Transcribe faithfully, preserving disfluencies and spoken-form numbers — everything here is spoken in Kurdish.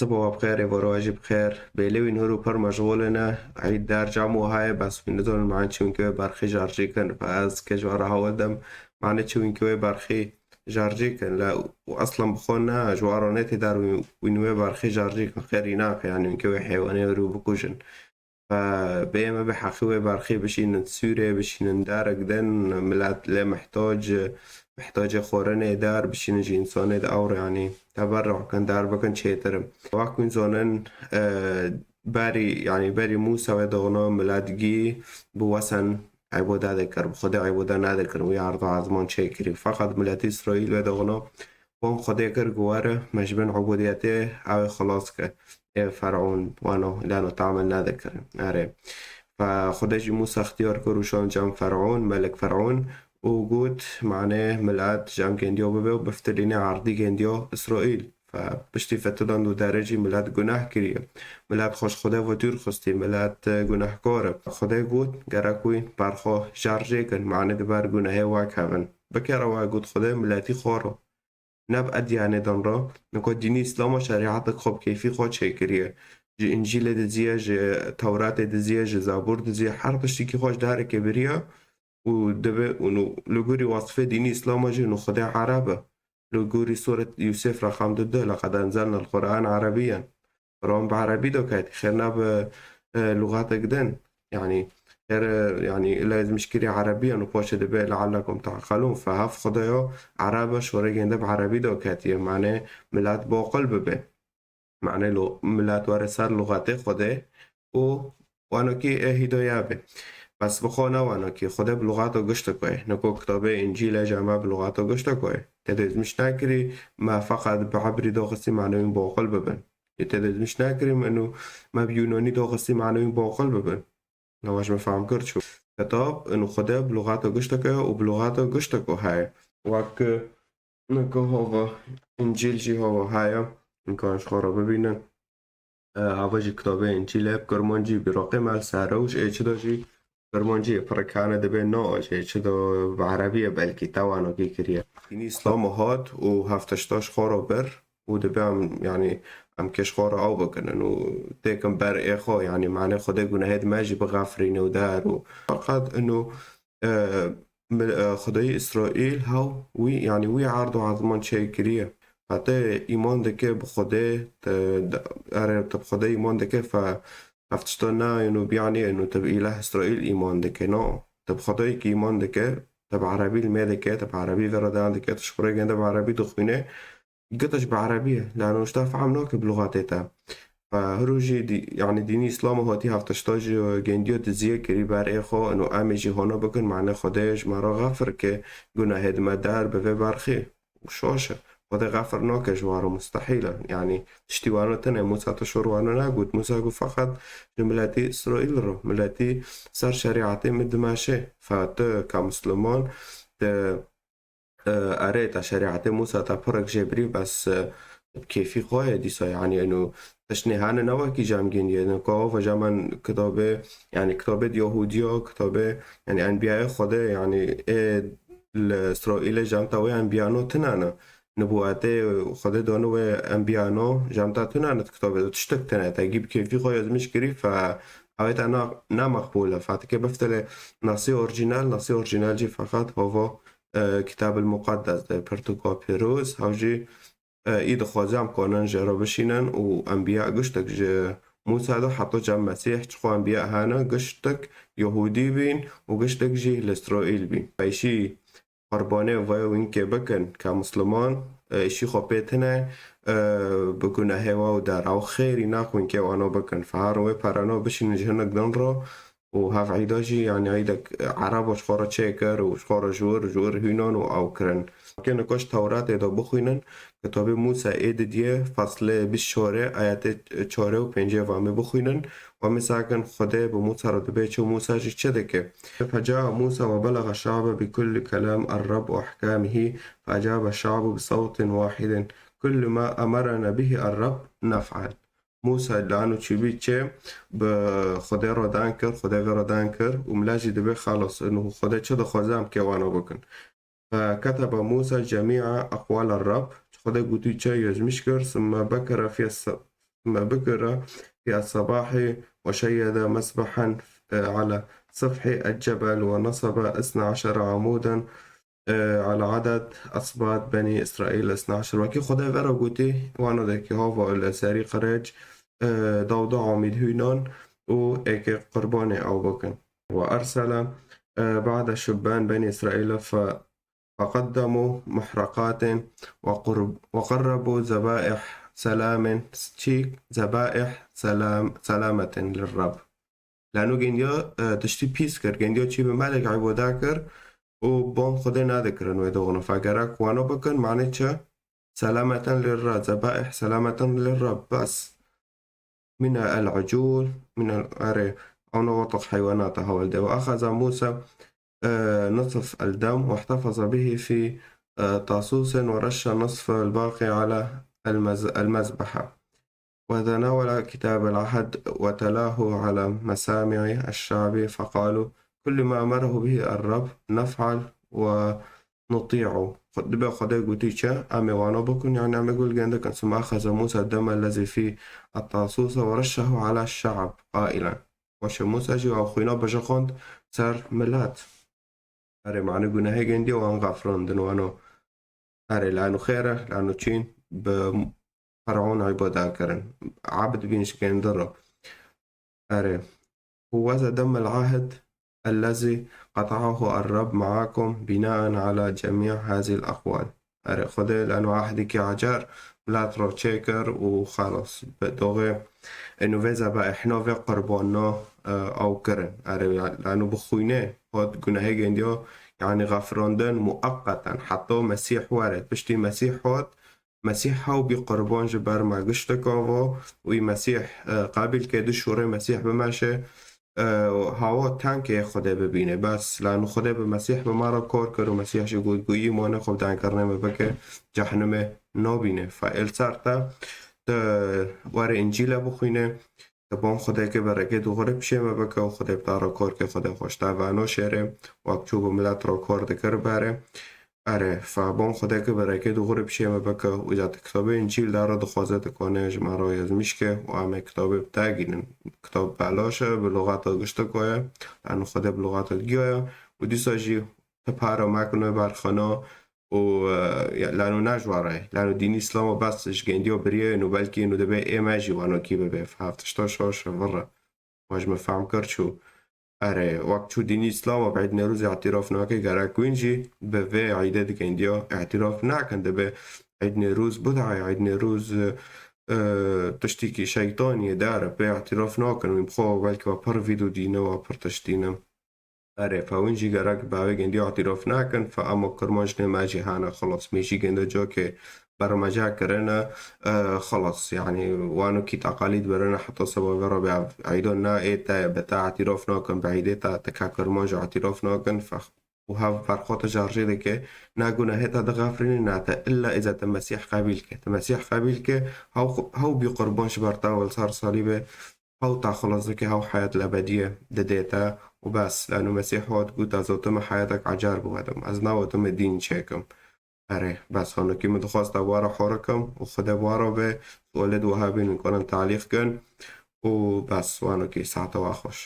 Siba we bi xêr, êvara we jî bi xêr. Bêlê wî nihir û pir meşxûl ne. Eyd der cem wiha ye, bes wî nizanin mane çi wînkê wê berxê jarjî kin. Fe ez ke ji we re hewil dem, mane çi wînkê wê berxê jarjî kin. Le û eslan bi xwe ne, ji we re ne tê der wî, wîn wê berxê jarjî kin. Xêrî nake, yanî wînkê wê heywanê wî bikujin. Fe bê me bi heqî wê berxê bişînin sûrê, bişînin derek din, milet lê mihtac, mihtacê xwarinê der, bişînin ji însanê de ewr, yanî teberrû kin, der bikin çêtir in. Wek hûn zanin, e, berî, yanî berî Mûsa wê doxno milet gî bi wesen îbade dikir, bi Xwedê îbade nedikir, wî erd û ezman çêkirî. Feqet miletî Îsraîl wê doxno wan Xwedê kir ku were me ji bin ubudiyetê ew ê xilas ke. Ê Fer'ûn wano leno tamil nedikirin. Erê. Fe Xwedê jî Mûsa ixtiyar kir û şand cem Fer'ûn, melik Fer'ûn, û got, mane milet cem gendiya bibe û biftilîne erdî gendiya Îsraîl. Fe piştî fitidan du derê jî milet guneh kiriye. Milet xwe ji Xwedê ve dûr xistî, milet, e, gunehkar e. Xwedê got, gerek wî berxwe jarjê kin, mane di ber gunehê we kevin. Bikere we got Xwedê miletî xwe re. Ne bi edyanê din re, nika dînî Îslama şerîetek xwe bi keyfî xwe çêkiriye. Ji Încîlê diziye, ji Tewratê diziye, ji Zabûr diziye, her tiştekî xwe ji darekê biriye û dibe, û li gorî wasfê dînî Îslama jî nû Xwedê Ereb e. Li gorî Sûret Yûsif reqem du du, "Leqed enzelnel Qur'an Erebiyyen." Quran bi erebî de ket, xêr ne bi, e, lûxatek din. Yanî, xêr, e, yanî, illa ez mişkirî erebî, yanî, poşê dibe, "Leallekum ta'qilûn." Fe hev Xwedaya ereb e, şorê gende bi erebî de ketiye. Mane, milet boqil bibe. Mane, lo-, milet were ser lûxatê Xwedê û wanokî ê hîdaya be. Bes bi xwe ne wanokî, Xwedê bi lûxato giştiko ye. Niko kitabê Încîlê jî me bi lûxato giştiko ye. Te dezmiş nekirî, me feqet bi ebrî doxistî, mane, wîn boqil bibin. Ê te dezmiş nekirî, min û me bi Yûnanî doxistî, mane, wîn boqil bibin. Newa ji min fehm kir çû. Kitab, û Xwedê bi lûxato gişteke û bi lûxato gişteko heye. Wek, e, nika hava Încîl jî hava heye. Nika ji xwe re bibînin. E, hava jî kitabê Încîlê bi Kirmancî bîroqê me li ser e û ji ê çi de jî Kirmancî ye, pirikane dibe no, ji ê çi de bi erebî ye, belkî te wanokî kiriye. Dînî Îslam hat û heft hişta ji xwe re bir û dibe em, yanî em kê ji xwe re ew bikinin û têkin ber ê xwe, yanî mane Xwedê gunehê di me jî bixefirîne û der û feqet ino, e, mil-, e, Xwedayî Îsraîl hew wî, yanî wî erd û ezman çêkiriye. Hete îman dike bi Xwedê, te, de, erê te bi Xwedê îman dike fe hev tişta ne, ino biyanî, ino te bi îleh Îsraîl îman dike. No, te bi Xwedayî ki îman dike, te bi erebî li me dike, te bi erebî vê re deyan dike, te ji xwe re gende bi erebî dixwîne. Gitiş bi erebî ye, lano ji te fehm nake bi lûxatê te. Fe hiro jî dî-, yanî dînî Îslam hatî heft hişta jî gendiya diziyê kirî ber ê xwe, ino em ê jî hona bikin, mane Xwedê ji me re xefir ke, gunehê di me der bi vê berxê. Şaş e. Xwedê xefir nake ji wan re, mustehîl e. Yanî tiştî wano tune, Mûsa tu şor wano negot. Mûsa got feqet ji miletî Îsraîl re, miletî ser şerîetê min dimeşe. Fe tu ka Misliman, tu, e, erê te şerîetê Mûsa te pirek jê birî, bes, e, bi kêfî xwe ye dîsa, yanî eno tiştê hene ne wekî cem gendiye. Eno ka ava cem kitabê, yanî kitabê Yahûdiya, kitabê, yanî enbiyayê Xwedê, yanî ê li Îsraîlê cem te wê enbiyano tune ne. Nibûetê Xwedê dano wê enbiyano cem te tune ne di kitabê de, tiştek tune. Te gî bi kêfî xwe yazmiş kirî, fe ew ê te na-, ne meqbûl e. Fe dike biftilê nasê orjînal, nasê orjînal jî feqet hava, e, Kitab el Muqeddes de, pirtûka pîroz, hew jî, e, î dixwaze em kanin jê re bişînin û enbiya giştek ji Mûsa de heta cem Mesîh çiqo enbiya hene, giştek Yahûdî bîn û giştek jî li Îsraîl bîn. Peyşî qurbanê vê wînkê bikin ke Misliman, e, îşî xwe pê tine, e, bi gunehê we û der ew xêrî naxwînkê wano bikin. Fe her wê pereno bişînin ji hinek din re û hev eyda jî, yanî eydek, e, Erebo ji xwe re çêkir û ji xwe re ji wir, ji wir hînan û ew kirin. Kê niko ji Tewratê de bixwînin, kitabê Mûsa ê didiyê, feslê bîst çarê, ayetê çarê û pêncê ve em ê bixwînin. Ve em ê sakin Xwedê bi Mûsa re dibe çi û Mûsa jî çi dike. فجاء موسى وبلغ الشعب بكل كلام الرب وأحكامه، فأجاب الشعب بصوت واحد: كل ما أمرنا به الرب نفعل. Mûsa lano çûbî çi bi Xwedê re dan kir, Xwedê vê re dan kir û mila jî dibe xelas, ino Xwedê çi dixwaze em kê wano bikin. فكتب موسى جميع أقوال الرب، Xwedê gotî çi yazmiş kir, ثم بكر في الس-، ثم بكر في الصباح وشيد مسبحا على سفح الجبل ونصب اثنا عشر عمودا على عدد أسباط بني إسرائيل اثنا عشر. Wekî Xwedê vera gotî, wano de ki hava li serî qirêc, e, dawda amîd hûnan û êkê qurbanê ew bikin. وأرسل، e, بعض شبان بني إسرائيل ف-، فقدموا محرقات وقرب-، وقربوا ذبائح سلام، çî ذبائح سلام، سلامة للرب. Lano gendiya, e, tiştî pîs kir, gendiya çî bi melek îbade kir û bang Xwedê nedikirin wê doxine. Fe gerek wano bikin, manê çi? سلامة للرب، ذبائح سلامة للرب، bes. من العجول، من ال-، erê, ew ne watiq heywanata hewldê. وأخذ موسى، e, نصف الدم واحتفظ به في، e, طاسوس ورش نصف الباقي على المز-، المذبحة. وتناول كتاب العهد وتلاه على مسامع الشعب فقالوا: كل ما أمره به الرب نفعل ونطيعه. Xwe-, dibe Xwedê gotî çi? Em ê wano bikin, yani em ê gul gendikin. ثم أخذ موسى الدم الذي في الطاسوس ورشه على الشعب قائلا. Paşê Mûsa jî ew xwîna bijixand ser milet. Erê, mane gunehê gendiya wan xefirandin wano. Erê, lano xêr e, lano çîn bi Fer'ûn îbade kirin. Ebd bîn ji gendir re. Erê. هوذا دم العهد الذي قطعه الرب معكم بناء على جميع هذه الأقوال. Erê, Xwedê lano ehdekî ecer milet re çêkir û xelas. Bi doxê êno vê zebaihna, vê qurbanna, e, ew kirin. Erê, lano bi xwînê hat gunehê gendiya, yani xefirandin mueqqeten, heta Mesîh were. Piştî Mesîh hat, Mesîh hew bî qurban ji ber me gişteka va, wî Mesîh, e, qebîl ke, du şûrê Mesîh bimeşe, e, hawa tenkê Xwedê bibîne. Bes, lano Xwedê bi Mesîh bi me re kar kir û Mesîh jî got, goyî mane xwe bi dankirinê me bike, cehnimê nabîne. Fe êl ser te, tu were Încîle bixwîne, tu bang Xwedê ke berekê dixwire pişê me bike û Xwedê bi te re kar ke, Xwedê xweş te vano şêrê, wek çû bi milet re kar dikir berê. Erê, fa bang Xwedê ke berekê dixwire pişê me bike û îca tu kitabê Încîl dara dixwaze dikane ji me re yazmîş ke û em ê kitabê bi te gînin. Kitab belaş e, bi lugata giştiko ye, lano Xwedê bi lugata giya ye û dîsa jî tu para mekine berxana û, e, ya, lano ne ji we re ye. Lano dînî Îslama bes ji gendiya biriye û belkî û dibe ê me jî wano kî bibe. Heft tişta şaş e, vir e. Wan ji min fehm kir çû. Erê, wek çû dînî Îslama bi Eîd Newrozê îtîraf nake, gerek wîn jî bi vê eîdê di gendiya îtîraf nakin. Dibe Eîd Newroz bid'a ye, Eîd Newroz, e, tiştîkî şeytanî ye, der e, pê îtîraf nakin. Wî bi xwe belkî we pir vîdyo dîne, we pir tişt dîne. Erê, fe wîn jî gerek bi vê gendiya îtîraf nakin, fe ema Kirmanc ne me jî hene, xelas, me jî gende cokê bermece kirine, e, xelas, yani, wano kî teqalîd birine, heta seba vê re bê ev eîdo ne ê te, bi te îtîraf nakin, bi eîdê te, te ka Kirmanc îtîraf nakin, fe û hev berxwe te şarjê dike, ne gunehê te dixefirîne, ne te, illa îca te Mesîh qebîl ke. Te Mesîh qebîl ke, hew, hew bî qurban ji ber te, wê li ser salîbê, hew te xilas dike, hew heyat lebediyê dide te û bes. Lano Mesîh hat, got, ez hatime heyatek ecer biwedim. Ez nehatime dîn çêkim. Erê, bes, hanokî min dixwast te bi we re hore kim û Xwedê bi we re be. Sualê di wiha bînin, kanin talîq kin û bes, wanokî saete we xweş.